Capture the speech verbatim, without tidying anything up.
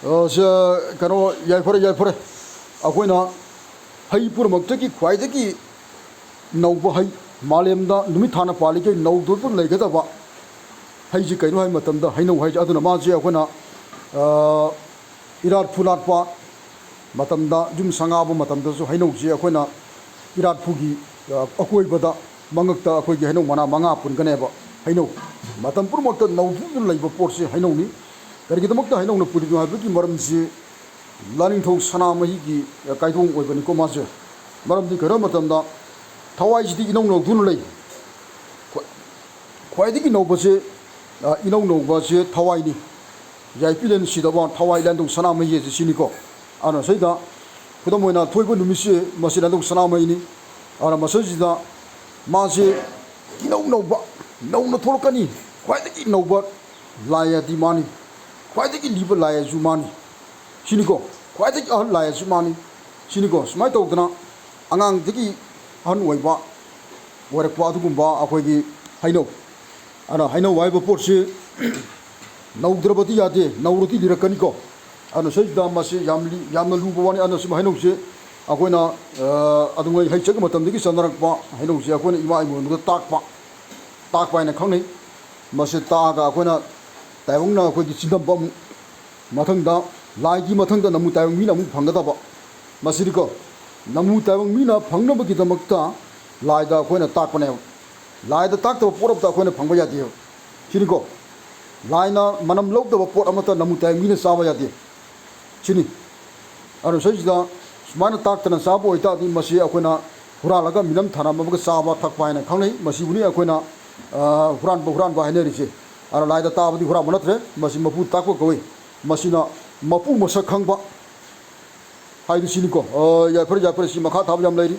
ꯑ, ꯁ-, ꯀꯩꯅꯣ, ꯌꯥꯏꯐꯔꯦ, ꯌꯥꯏꯐꯔꯦ꯫ ꯑꯩꯈꯣꯏꯅ ꯍꯩ ꯄꯨꯝꯅꯃꯛꯇꯒꯤ ꯈ꯭ꯋꯥꯏꯗꯒꯤ ꯅꯧꯕ ꯍꯩ, ꯃꯥꯂꯦꯝꯗ ꯅꯨꯃꯤꯠ ꯊꯥꯅ ꯄꯥꯜꯂꯤꯈꯩ ꯅꯧꯗꯨꯅ ꯂꯩꯒꯗꯕ ꯍꯩꯁꯤ ꯀꯩꯅꯣ ꯍꯥꯏꯕ ꯃꯇꯝꯗ, ꯍꯩꯅꯧ ꯍꯥꯏꯁꯦ꯫ ꯑꯗꯨꯅ ꯃꯥꯁꯦ ꯑꯩꯈꯣꯏꯅ, ꯑ, ꯏꯔꯥꯠ ꯐꯨꯂꯥꯠꯄ ꯃꯇꯝꯗ, ꯌꯨꯝ ꯁꯪꯒꯥꯕ ꯃꯇꯝꯗꯁꯨ ꯍꯩꯅꯧꯁꯤ ꯑꯩꯈꯣꯏꯅ ꯏꯔꯥꯠ ꯐꯨꯒꯤ, ꯑ, ꯑꯀꯣꯏꯕꯗ ꯃꯉꯛꯇ ꯑꯩꯈꯣꯏꯒꯤ ꯍꯩꯅꯧ ꯃꯅꯥ ꯃꯉꯥ ꯄꯨꯟꯒꯅꯦꯕ꯫ ꯍꯩꯅꯧ ꯃꯇꯝ ꯄꯨꯝꯅꯃꯛꯇ ꯅꯧꯗꯨꯅ ꯂꯩꯕ ꯄꯣꯠꯁꯤ ꯍꯩꯅꯧꯅꯤ꯫ ꯀꯔꯤꯒꯤꯗꯃꯛꯇ ꯍꯩꯅꯧꯅ ꯄꯨꯜꯂꯤꯅꯣ ꯍꯥꯏꯕꯒꯤ ꯃꯔꯝꯁꯤ ꯂꯥꯏꯅꯤꯡꯊꯧ ꯁꯅꯥꯃꯍꯤꯒꯤ ꯀꯥꯏꯗꯣꯡ ꯑꯣꯏꯕꯅꯤꯀꯣ ꯃꯥꯁꯦ꯫ ꯃꯔꯝꯗꯤ ꯀꯔꯤꯒꯨꯝꯕ ꯃꯇꯝꯗ ꯊꯋꯥꯏꯁꯤꯗꯤ ꯏꯅꯧ ꯅꯧꯗꯨꯅ ꯂꯩ꯫ ꯈ꯭ꯋꯥ-, ꯈ꯭ꯋꯥꯏꯗꯒꯤ ꯅꯧꯕꯁꯦ, ꯑ, ꯏꯅꯧ ꯅꯧꯕꯁꯦ ꯊꯋꯥꯏꯅꯤ꯫ ꯌꯥꯏꯄꯤꯂꯦꯟ ꯁꯤꯗꯕ ꯊꯋꯥꯏ ꯂꯥꯏꯅꯤꯡꯊꯧ ꯁꯅꯥꯃꯍꯤ ꯍꯥꯏꯁꯦ ꯁꯤꯅꯤꯀꯣ꯫ ꯑꯗꯨꯅ ꯁꯤꯗ ꯈꯨꯗꯝ ꯑꯣꯏꯅ ꯊꯣꯏꯕ ꯅꯨꯃꯤꯠꯁꯦ ꯃꯁꯤ ꯂꯥꯏꯅꯤꯡꯊꯧ ꯁꯅꯥꯃꯍꯤꯅꯤ꯫ ꯑꯗꯨꯅ ꯃꯁꯤꯁꯤꯗ ꯃꯥꯁꯦ ꯏꯅꯧ ꯅꯧꯕ, ꯅꯧꯅ ꯊꯣꯛꯂꯛꯀꯅꯤ, ꯈ꯭ꯋꯥꯏꯗꯒꯤ ꯅꯧꯕ ꯂꯥꯏ ꯑꯗꯤ ꯃꯥꯅꯤ꯫ ꯈ꯭ꯋꯥꯏꯗꯒꯤ ꯂꯤꯕ ꯂꯥꯏ ꯑꯁꯤꯁꯨ ꯃꯥꯅꯤ꯫ ꯁꯤꯅꯤꯀꯣ, ꯈ꯭ꯋꯥꯏꯗꯒꯤ ꯑꯍꯜ ꯂꯥꯏ ꯑꯁꯤ ꯃꯥꯅꯤ꯫ ꯁꯤꯅꯤꯀꯣ, ꯁꯨꯃꯥꯏꯅ ꯇꯧꯗꯅ ꯑꯉꯥꯡꯗꯒꯤ ꯑꯍꯟ ꯑꯣꯏꯕ, ꯑꯣꯏꯔꯛꯄ ꯑꯗꯨꯒꯨꯝꯕ ꯑꯩꯈꯣꯏꯒꯤ ꯍꯩꯅꯧ꯫ ꯑꯗꯨꯅ ꯍꯩꯅꯧ ꯍꯥꯏꯕ ꯄꯣꯠꯁꯤ ꯅꯧꯗ꯭ꯔꯕꯗꯤ ꯌꯥꯗꯦ, ꯅꯧꯔꯗꯤ ꯂꯤꯔꯛꯀꯅꯤꯀꯣ꯫ ꯑꯗꯨꯅ ꯁꯤꯗꯩꯁꯤꯗ ꯃꯁꯤ ꯌꯥꯝ ꯂꯤ-, ꯌꯥꯝꯅ ꯂꯨꯕ ꯋꯥꯅꯤ꯫ ꯑꯗꯨꯅ ꯁꯤꯃ ꯍꯩꯅꯧꯁꯤ ꯑꯩꯈꯣꯏꯅ, ꯑ, ꯑꯗꯨꯉꯩ ꯍꯩ ꯆꯠꯄ ꯃꯇꯝꯗꯒꯤ ꯆꯠꯅꯔꯛꯄ ꯍꯩꯅꯧꯁꯤ ꯑꯩꯈꯣꯏꯅ ꯏꯃꯥ ꯏꯃꯣꯟꯗꯨꯗ ꯇꯥꯛꯄ, ꯇꯥꯛꯄ ꯍꯥꯏꯅ ꯈꯪꯅꯩ꯫ ꯃꯁꯤ ꯇꯥꯛꯑꯒ ꯑꯩꯈꯣꯏꯅ ꯇꯥꯏꯕꯪꯅ ꯑꯩꯈꯣꯏꯒꯤ ꯆꯤꯟꯗꯝꯕ ꯑꯃꯨꯛ, ꯃꯊꯪꯗ ꯂꯥꯏꯒꯤ ꯃꯊꯪꯗ ꯅꯃꯨ ꯇꯥꯏꯕꯪ ꯃꯤꯅ ꯑꯃꯨꯛ ꯐꯪꯒꯗꯕ꯫ ꯃꯁꯤꯗꯤꯀꯣ, ꯅꯃꯨ ꯇꯥꯏꯕꯪ ꯃꯤꯅ ꯐꯪꯅꯕꯒꯤꯗꯃꯛꯇ ꯂꯥꯏꯗ ꯑꯩꯈꯣꯏꯅ ꯇꯥꯛꯄꯅꯦꯕ꯫ ꯂꯥꯏꯗ ꯇꯥꯛꯇꯕ ꯄꯣꯠ ꯑꯃꯇ ꯑꯩꯈꯣꯏꯅ ꯐꯪꯕ ꯌꯥꯗꯦꯕ꯫ ꯁꯤꯅꯤꯀꯣ, ꯂꯥꯏꯅ ꯃꯅꯝ ꯂꯧꯗꯕ ꯄꯣꯠ ꯑꯃꯠꯇ ꯅꯃꯨ ꯇꯥꯏꯕꯪ ꯃꯤꯅ ꯆꯥꯕ ꯌꯥꯗꯦ꯫ ꯁꯤꯅꯤ꯫ ꯑꯗꯨꯅ ꯁꯤꯗꯩꯁꯤꯗ ꯁꯨꯃꯥꯏꯅ ꯇꯥꯛꯇꯅ ꯆꯥꯕ ꯑꯣꯏꯇꯥꯔꯗꯤ ꯃꯁꯤ ꯑꯩꯈꯣꯏꯅ ꯍꯨꯔꯥꯜꯂꯒ ꯃꯤꯅꯝ ꯊꯥꯅꯝꯃꯒ ꯆꯥꯕ ꯊꯛꯄ ꯍꯥꯏꯅ ꯈꯪꯅꯩ꯫ ꯃꯁꯤꯕꯨꯅꯤ ꯑꯩꯈꯣꯏꯅ, ꯑ, ꯍꯨꯔꯥꯟꯕ, ꯍꯨꯔꯥꯟꯕ ꯍꯥꯏꯅꯔꯤꯁꯦ꯫ ꯑꯗꯨꯅ ꯂꯥꯏꯗ ꯇꯥꯕꯗꯤ ꯍꯨꯔꯥꯟꯕ ꯅꯠꯇ꯭ꯔꯦ, ꯃꯁꯤ ꯃꯄꯨ ꯇꯥꯛꯄ ꯀꯧꯏ꯫ ꯃꯁꯤꯅ ꯃꯄꯨ ꯃꯁꯛ ꯈꯪꯕ ꯍꯥꯏꯕꯁꯤꯅꯤꯀꯣ꯫ ꯑ, ꯌꯥꯏꯐꯔꯦ, ꯌꯥꯏꯐꯔꯦ, ꯁꯤ ꯃꯈꯥ ꯊꯥꯕ ꯌꯥꯝ ꯂꯩꯔꯤ꯫